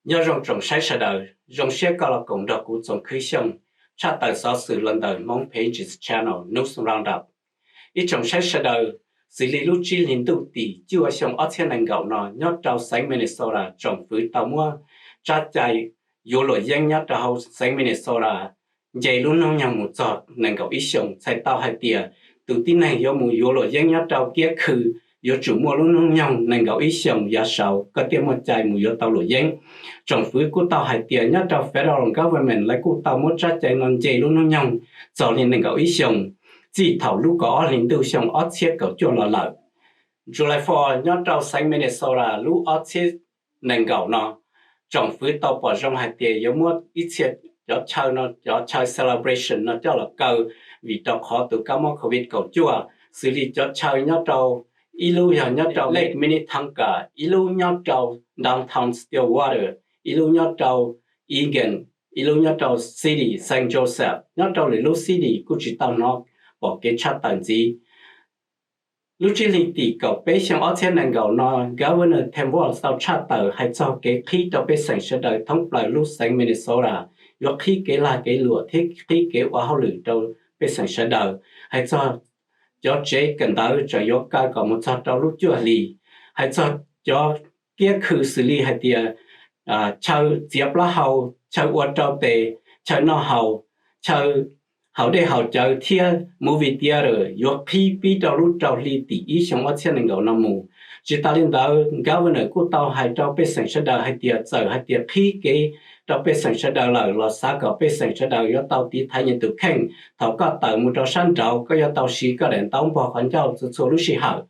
Nyob zoo tsoom saib sawv daws, zoo siab koj los koom nrog kuv Txoov Khwb Xyooj tshaj tawm xov xwm los ntawm Hmoob Pages Channel News Roundup. Ib tsoom saib sawv daws, xws li lub tsib hlis ntuj tim cuaj xyoo ob txhiab nees nkaum no nyob rau xeev Minnesota tsoom fwv tau muab tsab cai yuav luam yeeb nyob rau hauv xeev Minnesota nce lub hnub nyoog mus txog nees nkaum ib xyoos, txhais tau hais tias tus tib neeg yuav mus yuav luam yeeb nyob rau kiab khw yuav tsum muaj lub hnub nyoog nees nkaum ib xyoos yav saud koj thiaj muaj cai mus yuav tau luam yeeb. Tsoom fwv kuj tau hais tias nyob rau federal government lawv kuj tau muab tsab cai no nce lub hnub nyoog txog li nees nkaum ib xyoos, txij thaum lub kaum ob hlis ntuj xyoo ob txhiab kaum cuaj los lawm. July four nyob rau xeev Minnesota lub ob txhiab nees nkaum no, tsoom fwv tau pom zoo hais tias yuav muab ib txhia cov chaw no, cov chaw celebration no coj los kaw vim rau qhov tus kab mob covid kaum cuaj, xws li cov chaw nyob rau, ib lub yog nyob rau Lake Minnetonka, ib lub nyob rau downtown Stillwater, ib lub nyob rau Eagan, ib lub nyob rau city Saint Joseph. Nyob rau lwm lub city kuj tsis tau hnov pom kev tshaj tawm ntxiv. Lub tsib hlis tim kaum peb xyoo ob txhiab nees nkaum no, Governor Tim Walz tau tshaj tawm hais txog kev qhib rau pej xeem sawv daws thoob plaws lub xeev Minnesota, yuav qhib kev lag kev luam thiab qhib kev ua hauj lwm rau pej xeem sawv daws. Hais txog cov tsev kawm ntawv tseem yuav kaw kom mus txog rau lub cuaj hlis. Hais txog cov kiab khw xws li hais tias chaw txiav plaub hau, chaw ua rau tes, chaw noj haus, chaw haus dej haus cawv thiab movie theater yuav qhib pib rau lub rau hli tim ib xyoo ob txhiab nees nkaum no mus. Tsis tas li ntawd, Governor kuj tau hais rau pej xeem sawv daws hais tias txawm hais tias qhib kev rau pej xeem sawv daws lawm los xav kom pej xeem sawv daws yuav tau tiv thaiv nyias tus kheej. Thaum koj tawm mus rau sab nraud koj yuav tau siv koj daim ntaub npog qhov ncauj txhua txhua lub sij hawm.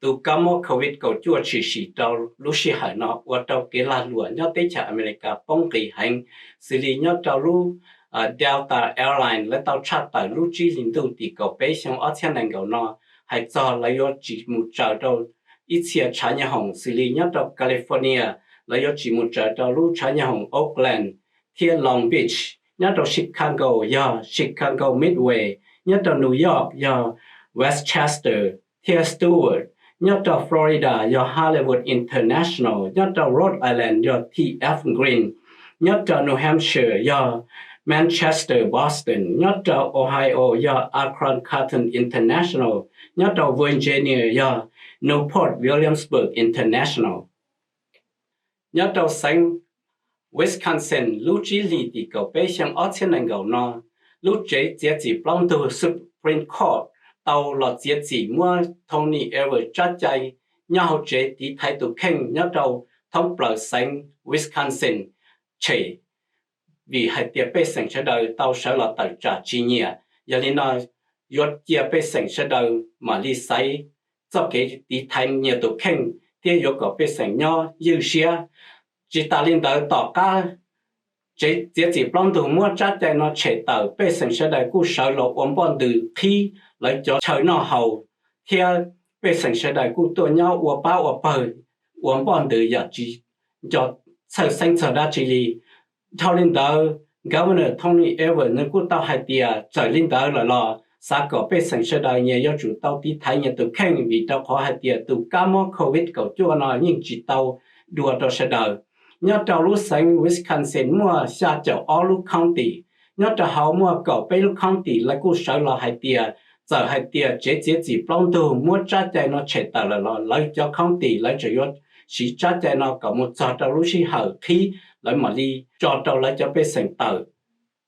Tus kab mob covid kaum cuaj tshwm sim rau lub sij hawm no ua rau kev lag luam nyob teb chaws Amelikas poob nqis heev, xws li nyob rau lub Delta Airlines lawv tau tshaj tawm lub tsib hlis ntuj tim kaum peb xyoo ob txhiab nees nkaum no hais txog lawv yuav tsis mus tsaws rau ib txhia tshav nyab hoom, xws li nyob rau California lawv yuav tsis mus tsaws rau lub tshav nyab hoom Oakland thiab Long Beach. Nyob rau Chicago yog Chicago Midway, nyob rau New York yog Westchester thiab Stewart, nyob rau Florida yog Hollywood International, nyob rau Rhode Island yog T F Green, nyob rau New Hampshire yog Manchester Boston, nyob rau Ohio yog Akron Cotton International, nyob rau Virginia yog Newport Williamsburg International. Nyob rau xeev Wisconsin lub tsib hlis tim kaum peb xyoo ob txhiab nees nkaum no, lub tsev txiav txim plaub ntug Supreme Court tau los txiav txim muab Tony Evers tsab cai nyob hauv tsev tiv thaiv tus kheej nyob rau thoob plaws xeev Wisconsin tshem, vim hais tias pej xeem sawv daws tau sawv los tawm tsam tsis nyiam. Yog li no yuav cia pej xeem sawv daws mam li xaiv txoj kev tiv thaiv nyias tus kheej thiab yuav kom pej xeem nyob ywj siab. Tsis tas li ntawd, tom qab tsev txiav txim plaub ntug muab tsab cai no tshem tawm, pej xeem sawv daws kuj sawv los ua npoj ntws qhib lawv cov chaw noj haus, thiab pej xeem sawv daws kuj tuaj nyob ua pab ua pawg, ua npoj ntws yam tsis nco txhawj xeeb txog dab tsi li. Dhau li ntawd, Governor Tony Evers nws kuj tau hais tias txawm li ntawd lawm los xav kom pej xeem sawv daws nyias yuav tsum tau tiv thaiv nyias tus kheej, vim rau qhov hais tias tus kab mob covid kaum cuaj no yeej tsis tau dua rau sawv daws. Nyob rau lub xeev Wisconsin muaj xya caum ob lub county, nyob rau hauv muaj kaum peb lub county lawv kuj sawv los hais tias txawm hais tias tsev txiav txim plaub ntug muab tsab cai no tshem tawm lawm los lawv cov county lawv tseem yuav siv tsab cai no kom mus txog rau lub sij hawm qhib lawv mam li tso rau lawv cov pej xeem tawm.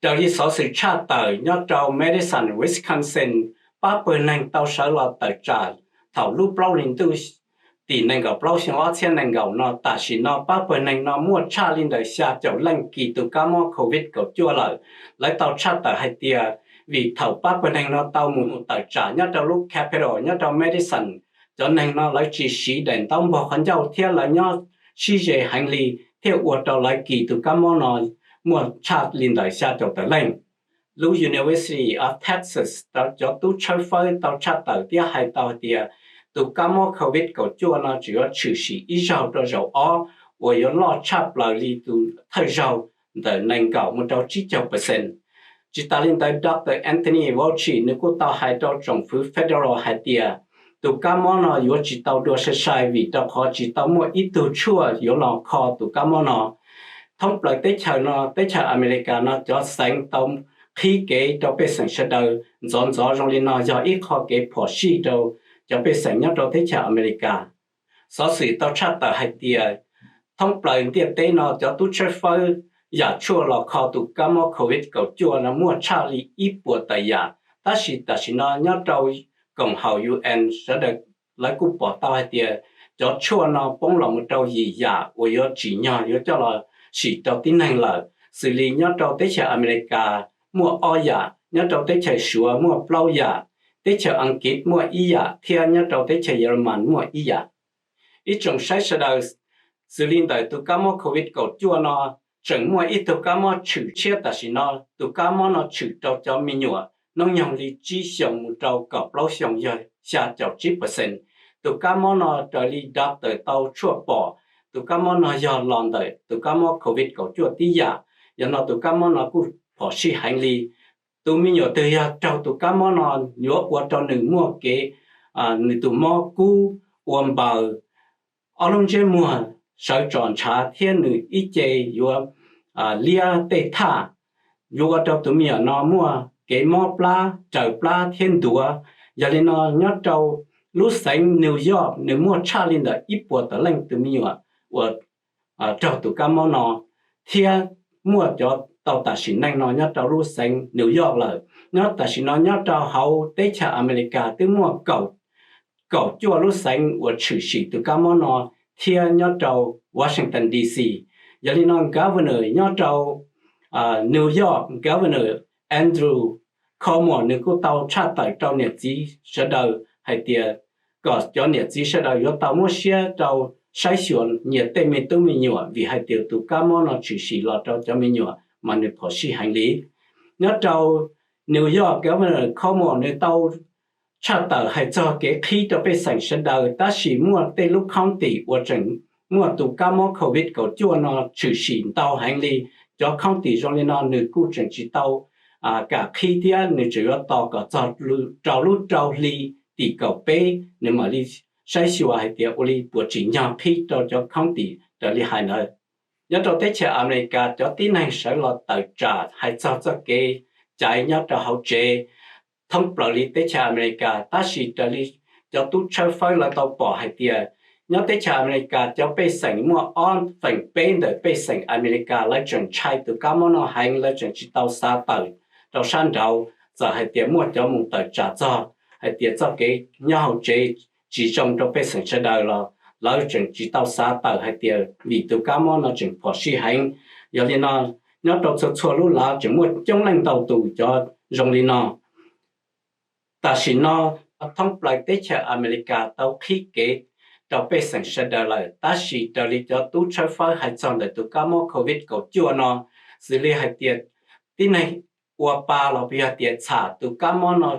Raws li xov xwm tshaj tawm nyob rau Madison, Wisconsin, pab pawg neeg tau sawv los tawm tsam thaum lub plaub hlis ntuj tim nees nkaum plaub xyoo ob txhiab nees nkaum no. Tam sim no pab pawg neeg no muaj tshaj li ntawm xya caum leej kis tus kab mob covid kaum cuaj lawm. Lawv tau tshaj tawm hais tias vim thaum pab pawg neeg no tau mus tawm tsam nyob rau lub Capitol nyob rau Madison, cov neeg no lawv tsis siv daim ntaub npog qhov ncauj thiab lawv nyob sib ze heev li, thiaj ua rau lawv kis tus kab mob no muaj tshaj li ntawm xya caum tawm leej. Lub University of Texas cov tub tshawb fawb tau tshaj tawm thiab hais tau hais tias tus kab mob covid kaum cuaj no tseem yuav tshwm sim ib zaug rau zaum ob uas yuav loj tshaj plaws li tus thawj zaug ntawm nees nkaum mus rau tsib caug percent. Tsis tas li ntawd, Doctor Anthony Fauci nws kuj tau hais rau tsoom fwv federal hais tias tus kab mob no yuav tsis tau dua sai sai vim rau qhov tsis tau muaj ib tug tshuaj yuav los kho tus kab mob no. Thoob plaws teb chaws no, teb chaws Amelikas no cov xeev tau qhib kev rau pej xeem sawv daws ntxov ntxov zoo li no yog ib qho kev phom sij rau cov pej xeem nyob rau teb chaws Amelikas. Xov xwm tau tshaj tawm hais tias thoob plaws ntiaj teb no cov tub tshawb fawb yam tshuaj los kho tus kab mob COVID kaum cuaj no muaj tshaj li ib puas tawm yam, tab sis tam sim no nyob rau koom haum U N sawv daws lawv kuj pom tau hais tias cov tshuaj no poob los mus rau yim yam uas yuav tsim nyog yuav coj los sim rau tib neeg lawm, xws li nyob rau teb chaws Amelikas muaj ob yam, nyob rau teb chaws Suav muaj plaub yam, teb chaws Askiv muaj ib yam thiab nyob rau teb chaws Yelemas muaj ib yam. Ib tsoom saib sawv daws, xws li ntawm tus kab mob COVID kaum cuaj no tseem muaj ib tug kab mob tshwm tshiab tam sim no, tus kab mob no tshwm rau cov me nyuam hnub nyoog li tsib xyoos mus rau kaum plaub xyoos yog xya caum tsib percent. Tus kab mob no raws li doctor tau tshuaj pom, tus kab mob no yog los ntawm tus kab mob COVID kaum cuaj tib yam, yog no tus kab mob no kuj phom sij heev li. Tus me nyuam twg yog raug tus kab mob no yuav ua rau nws muaj kev, nws tus mob kub, ua npaws, ob lub ntsiab muag sawv tsom ntshav thiab nws ib ce yuav liab tej thaj, yuav ua rau tus me nyuam no muaj kev mob plab, raws plab thiab ntuav. Yog li no nyob rau lub xeev New York nws muaj tshaj li ntawm ib puas tawm leej tus me nyuam uas raug tus kab mob no, thiab muaj cov tau tas sim neej no nyob rau lub xeev New York lawm. Nyob tam sim no nyob rau hauv teb chaws Amelikas twb muaj kaum cuaj lub xeev uas tshwm sim tus kab mob no thiab nyob rau Washington D C. Yog li no governor nyob rau New York, Governor Andrew Cuomo nws kuj tau tshaj tawm rau niam txiv sawv daws hais tias kom cov niam txiv sawv daws yuav tau muab siab rau saib xyuas nyias tej me tub me nyuam vim hais tias tus kab mob no tshwm sim los rau cov me nyuam mas nws phom sij heev li. Nyob rau New York, Governor Cuomo nws tau tshaj tawm hais txog kev qhib rau pej xeem sawv daws, tab sis muaj tej lub county uas tseem muaj tus kab mob COVID kaum cuaj no tshwm sim ntau heev li. Cov county zoo li no nws kuj tseem tsis tau kam qhib thiab nws tseem yuav tos kom txog rau lub rau hli tim kaum peb nws mam li saib xyuas hais tias ua li puas tsim nyog qhib rau cov county raws li hais ntawd. Nyob rau teb chaws Amelikas cov tib neeg sawv los tawm tsam hais txog txoj kev caiv nyob rau hauv tsev thoob plaws li teb chaws Amelikas, tab sis raws li cov tub tshawb fawb lawv tau pom hais tias nyob teb chaws Amelikas cov pej xeem muaj ob feem peb ntawm pej xeem Amelikas lawv tseem ntshai tus kab mob no heev, lawv tseem tsis tau xav tawm rau sab nraud, txawm hais tias muaj cov mus tawm tsam txog hais tias txoj kev nyob hauv tsev tsis zoo rau pej xeem sawv daws los lawv tseem tsis tau xav tawm hais tias vim tus kab mob no tseem phom sij heev. Yog li no nyob rau txhua txhua lub lav tseem muaj coob leej ntau tus cov zoo li no. Tam sim no thoob plaws teb chaws Amelikas tau qhib kev rau pej xeem sawv daws lawm, tab sis raws li cov tub tshawb fawb hais txog ntawm tus kab mob COVID kaum cuaj no, xws li hais tias tib neeg ua pa los yog tias txham tus kab mob no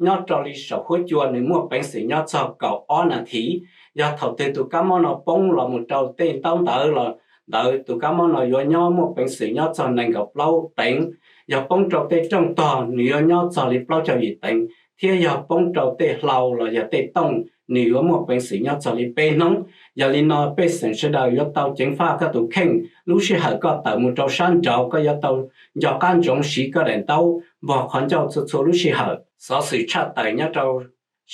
nyob rau li saum huab cua nws muaj peev xwm nyob txog kaum ob nas this. Yog thaum twg tus kab mob no poob los mus rau tej ntaub ntawv los ntawd tus kab mob no yuav nyob muaj peev xwm nyob txog nees nkaum plaub teev. Yog poob rau tej rooj tog nws yuav nyob txog li plaub caug yim teev, thiab yog poob rau tej hlau los yog tej tooj nws yuav muaj peev xwm nyob txog li peb hnub. Yog li no pej xeem sawv daws yuav tau ceev faj koj tus kheej, lub sij hawm koj tawm mus rau sab nraud koj yuav tau nco qab ntsoov siv koj daim ntaub npog qhov ncauj txhua txhua lub sij hawm. Xov xwm tshaj tawm nyob rau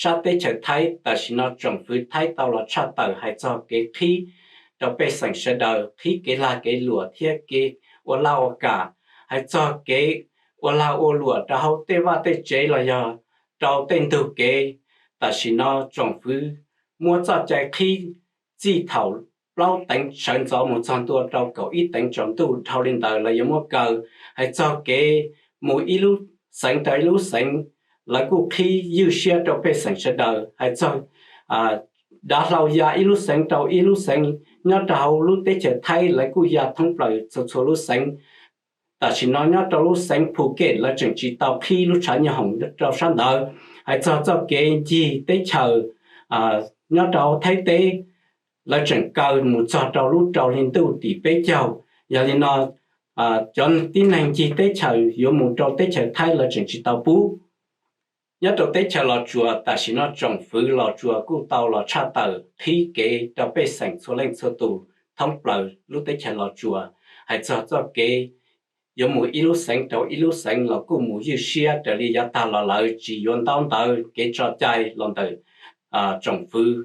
sab teb chaws Thaib, tam sim no tsoom fwv Thaib tau los tshaj tawm hais txog kev qhib rau pej xeem sawv daws, qhib kev lag kev luam thiab kev ua laj ua kam, hais txog kev ua lag ua luam rau hauv tej vaj tej tsev los yog rau tej ntug kev. Tam sim no tsoom fwv muab txoj cai qhib txij thaum plaub teev sawv ntxov mus txog ntua rau kaum ib teev tsaus ntuj, dhau li ntawd lawv yuav muab kaw. Hais txog kev mus ib lub xeev rau ib lub xeev, lawv kuj qhib ywj siab rau pej xeem sawv daws. Hais txog dav hlau ya ib lub xeev rau ib lub xeev nyob rau hauv lub teb chaws Thaib lawv kuj ya thoob plaws txhua txhua lub xeev. Tam sim no nyob rau lub xeev Phuket lawv tseem tsis tau qhib lub tshav nyooj hoom rau sab ntawd. Hais txog txoj kev ncig teb chaws nyob rau Thaib teb, lawv tseem kaw mus txog rau lub rau hli ntuj tim peb caug. Yog li no cov tib neeg ncig teb chaws yuav mus rau teb chaws Thaib lawv tseem tsis tau pub. Nyob rau teb chaws Los Tsuas, tam sim no tsoom fwv Los Tsuas kuj tau los tshaj tawm qhib kev rau pej xeem txhua leej txhua tus thoob plaws lub teb chaws Los Tsuas. Hais txog txoj kev yuav mus ib lub xeev rau ib lub xeev los kuj mus ywj siab raws li yav tag los lawm, tsis yuav ntaub ntawv kev tso cai los ntawm tsoom fwv.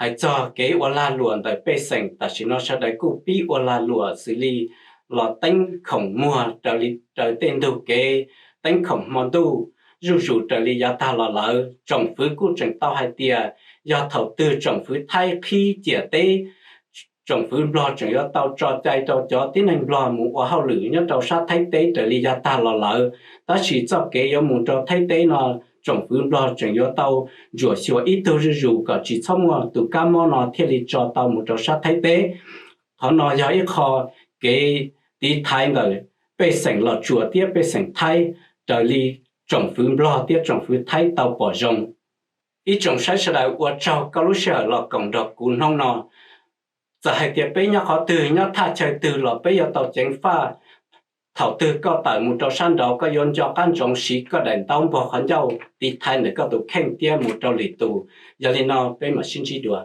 Hais txog kev ua lag luam ntawm pej xeem, tam sim no sawv daws kuj pib ua lag luam xws li los teeb khoom muag raws li raws tej ntug kev, teeb khoom hmo ntuj zuj zus raws li yav tag los lawm. Tsoom fwv kuj tseem tau hais tias yog thaum twg tsoom fwv Thaib qhib ciam teb, tsoom fwv Nplog tseem yuav tau tso cai rau cov tib neeg Nplog mus ua hauj lwm nyob rau sab Thaib teb raws li yav tag los lawm. Tab sis txoj kev yuav mus rau Thaib teb no, tsoom fwv Nplog tseem yuav tau ntsuam xyuas ib tug zuj zus kom tsis txhob muaj tus kab mob no thiaj li tso tau mus rau sab Thaib teb. Qhov no yog ib qho kev tiv thaiv ntawm pej xeem Los Tsuas thiab pej xeem Thaib raws li tsoom fwv Nplog thiab tsoom fwv Thaib tau pom zoo. Ib tsoom saib sawv daws, ua tsaug koj lub sij hawm los koom nrog kuv hnub no. Txawm hais tias peb nyob qhov twg, nyob thaj chaw twg los peb yuav tau ceev faj. Thaum twg koj tawm mus rau sab nraud, koj yuav nco qab ntsoov siv koj daim ntaub npog qhov ncauj tiv thaiv ntawm koj tus kheej thiab mus rau lwm tus. Yog li no peb mam sib ntsib dua.